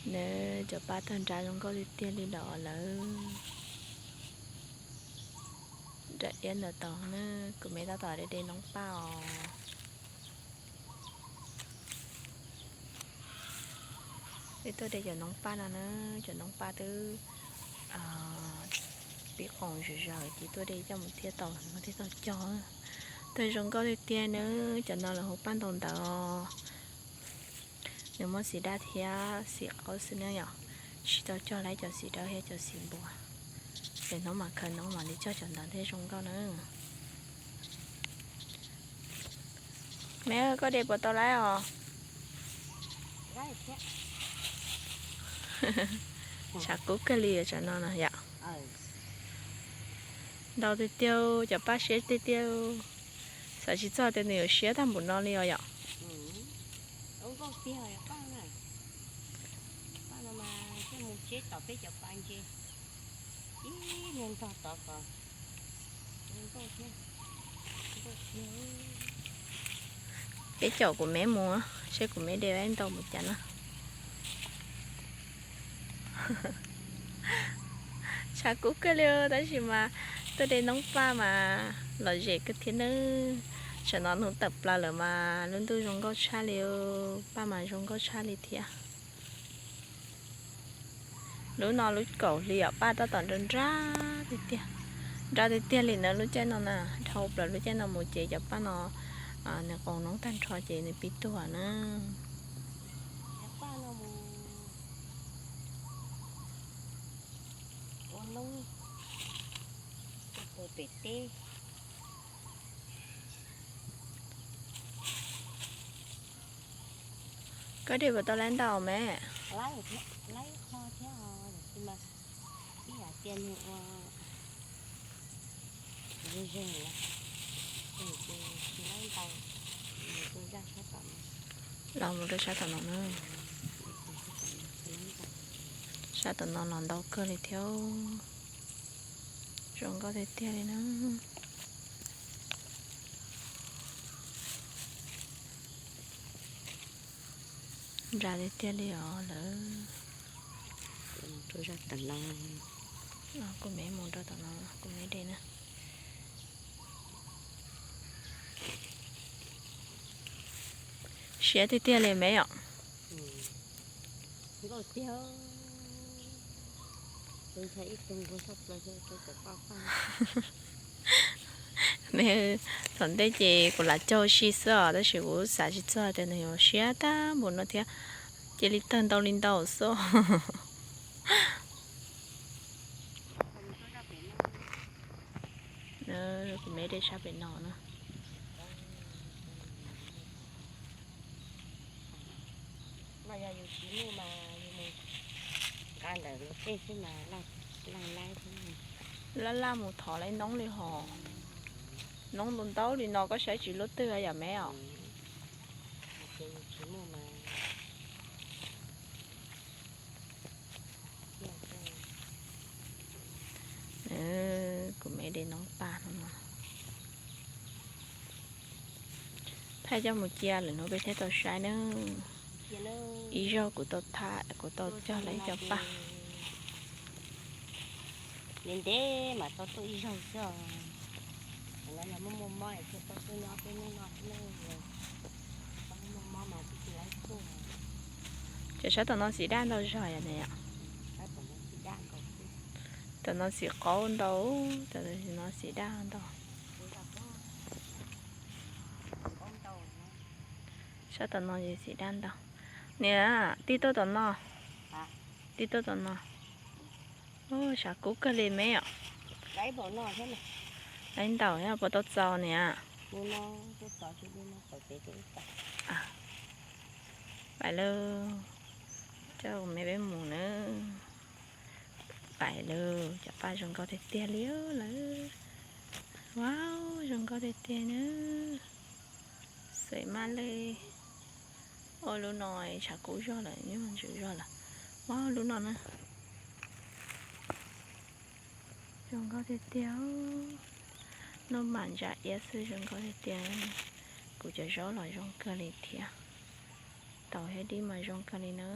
Nws cov paj tag nrab zoo nkauj tiag tiag li los lawm. Nram iab ntawm tod na, kuv me tab tom de de noob paj os. Peb tuaj de cov noob paj no na, cov noob paj twb pib qoos zom zaws ces tuaj de coj mus thiab tau, no thiaj tau cog. Tag zoo nkauj tiag tiag na, cov no lawv hu paj ntoo ntawd. Nws muaj xim daj thiab xim qaub xwb na yom. Tsis tau cog lawm cov xim dawb thiab cov xim npua. Ces hnub mas khaws noob mam li cog cov ntawd thiaj zoo nkauj na. Me, koj de puas tau lawm os? Tshav kub kawg li cov no no yom. Ntau tiag tiag, cov paj siab tiag tiag. Xav tsis txog tias nws yuav siab tag npaum no li os yom. Peb caum kuv me mus, seb kuv me de ntau mus cas na. Tshav kub kawg li tab sis mas tuaj de noob paj mas lom zem kawg thiab nawb. Tsam no hnub tawm plaws lawm mas lub ntuj zoo nkauj tshaj li, paj mas zoo nkauj tshaj li thiab. Lub no lub kaum hli os, paj tab tom nrag nrag tiag tiag. Nrag tiag tiag li na lub caij no na, dhau plaws lub caij no mus ces cov paj no nws qoos noob tag nrho ces nws pib tuag na. Koj de puas tau lawm ntau me? Los mus rau sab tom no na. Sab tom no los ntau kawg li thiab. Zoo nkauj tiag tiag li na. Nrag tiag tiag li os lawm. Kuv me mus rau tom no, kuv me de na. Siab tiag tiag li me yom. Me, thaum ntej ces kuv lam caug si xwb os, tab sis kuv xav tsis txog tias nws yuav siab tag npaum no thiab. Cia li tawg ntau li ntau xwb. Kuv me de sab pem no na. Laj laj mus thov lawv noob li hos. Noob ntau ntau li no koj saib tsis lub twg yom me os. Kuv me de noob paj no. Thaij coj mus cia lwm hnub peb thiaj tau saib na. Ib zaug kuv tau thaij, kuv tau cog lawm ib co paj. Ntev ntev mas tau tuaj ib zaug xwb os. Los yog muaj muaj mob thiaj tau tuaj nyob peb hnub no xwb na. Muaj mob mas tsis tsis laib tuaj. Ces sab tom no xim daj ntau zog yom ne. Tom no xim qaub ntau, tom no xim daj ntau. Sab tom no ces xim daj ntau. Niam, tij tuaj tom no. Tij tuaj tom no. Tshav kub kawg li me os. Laib ntaus thiab puas tau txaus niam? Pais lawm, coj me peb mus na. Pais lawm, cov paj zoo nkauj tiag tiag li lawm. Wow, zoo nkauj tiag tiag na. Xwm maj li. Ua lub no tshav kub zog lawm, ntsws zog lawm. Wow, lub no na. Zoo nkauj tiag tiag. Noj mam ntsa iab xwb zoo nkauj tiag tiag. Kuv cov zaub los zoo kawg li thiab. Taus thiab dib mas zoo kawg li na.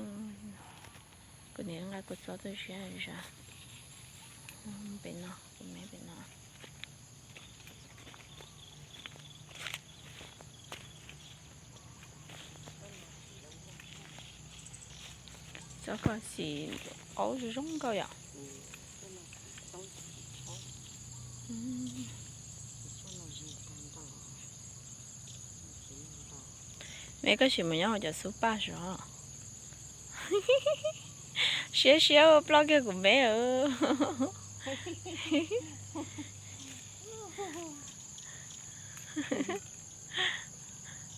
Kuv niam nqa kuv txob tuaj ziab zog pem no, kuv me pem no. Txob ko xim qaub zoo nkauj yom. Me koj sim mus nyob hauv cov xub paj sov. Siab siab ua ploj kiag kuv me.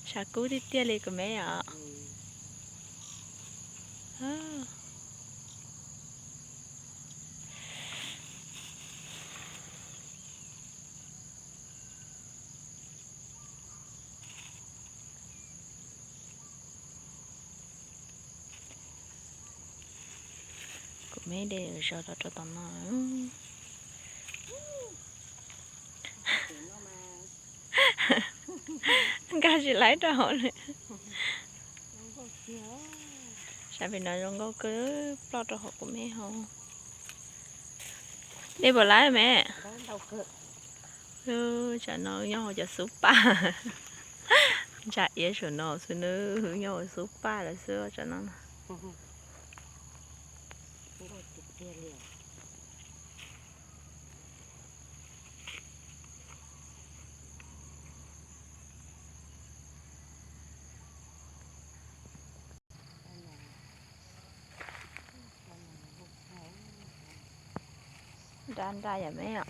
Tshav kub tiag tiag li kuv me os. Kuv me de zog los rau tom no. Nkag tsis laib rau hauv li. Sab pem no zoo nkauj kawg, ploj rau hauv kuv me hauv. De puas laib me? Tsam no nyob hauv cov xub paj. Ntsa iab saum no xwb nawb, nyob hauv xub paj lawm xwb tsam no. Nra nra yam me os.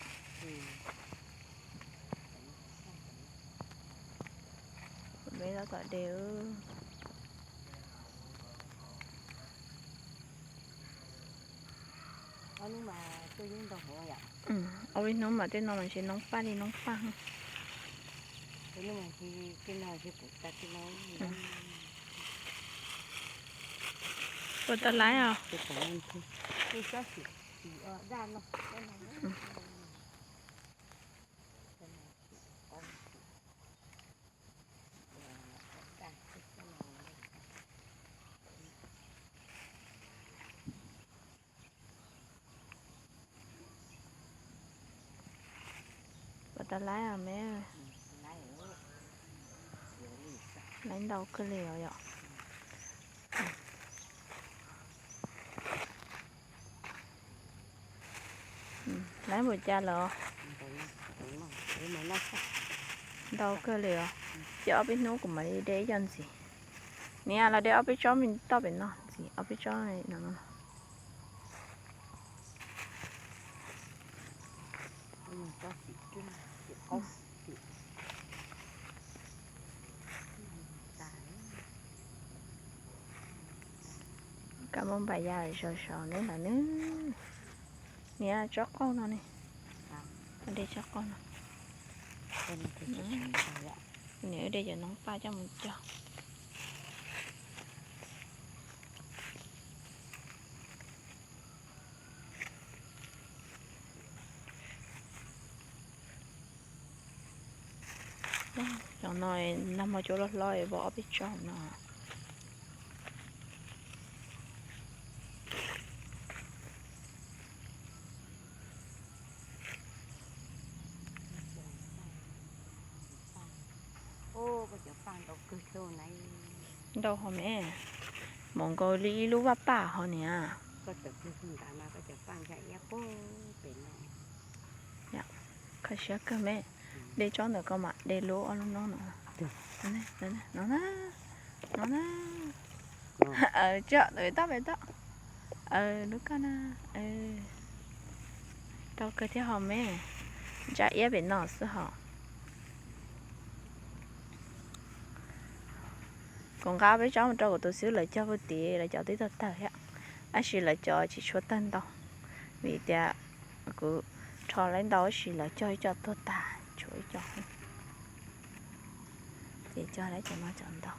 Me tab tom de. Ob peb hnub mas tej no mas tsis noob paj li noob paj. Puas tau laib os? Puas tau laib os me? Laib ntau kawg li os yom. Laib npaum cas lawm? Ntau kawg li os. Ces ob peb hnub kuv mam li de ib co ntxiv. Niam, los de ob peb tsob me toj pem no ntxiv, ob peb tsob no. Kab mob npam ya zog zog neb lawm neb. Niam, tsob qaug no ne. De tsob qaug no. Niam, de cov noob paj coj mus cog. Cov no nag hmo cua loj hlob vau ob peb tsob no. Ntau hov me, npaum nkaus li ib lub vaj paj hov niam. Kho siab kawg me, de tsob ntawm ko mas de lub ob lub noob no. No na, no na. Tso, pem toj, pem toj. Lub ko na. Tau kawg thiab hov me, ntsa iab pem no xwb hov. Kuv nqa peb tsob mus rau kuv tus xib hwb lawv cog puag tid, lawv cov twb tawg tawg thiab, tab sis lawv cov tsis tshua tawg ntau, vim tias kuv rho laib ntau tab sis lawv cog ib co tuag tag, tshuav ib co. Ces cog lawv cov no cov ntau,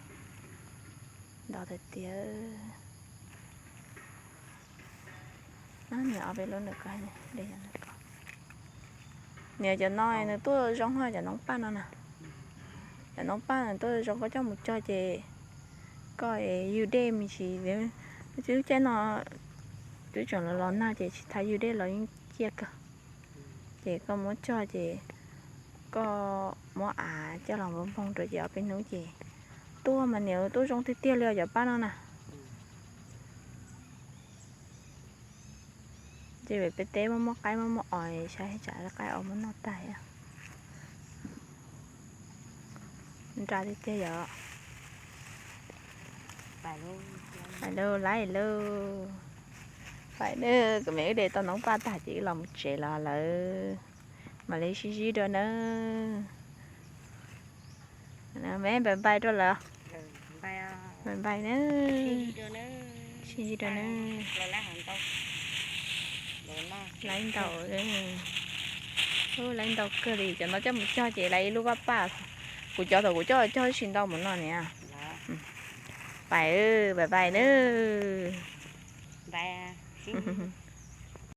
ntau tiag tiag. Niam, ob peb lub ntawm ko, de ntawm ko. Niam, cov no nws tuaj zoo hos cov noob paj no na. Cov noob paj nws tuaj zoo, koj coj mus cog ces koj yug dej me ntsis. Lub caij no Twb tseem los los nag ces tsis tas ywg dej los yeej ciaj kawg. Ces koj muab coj ces koj muab av coj los npog npog rau ces ob peb hnub ces tuaj mas niam tuaj zoo tiag tiag li os cov paj no na. Ces peb teb muaj muaj qaib muaj muaj os, saib tsam qaib os muab noj tag. Nra tiag tiag yom. Pais lauj, laib lauj. Pais nawb, kuv me wb de tau noob paj tag ces wb los mus tsev los lawm. Mam li sib ntsib dua nawb. Me npais npais rau lawm. Npais npais nawb. Sib ntsib dua nawb. Laib ntau, laib ntau kawg li. Cov no coj mus cog ces laib ib lub vaj paj. Kuv cov thaum kuv coj cog tsis ntau mus no niam. Pais, pais pais nawb.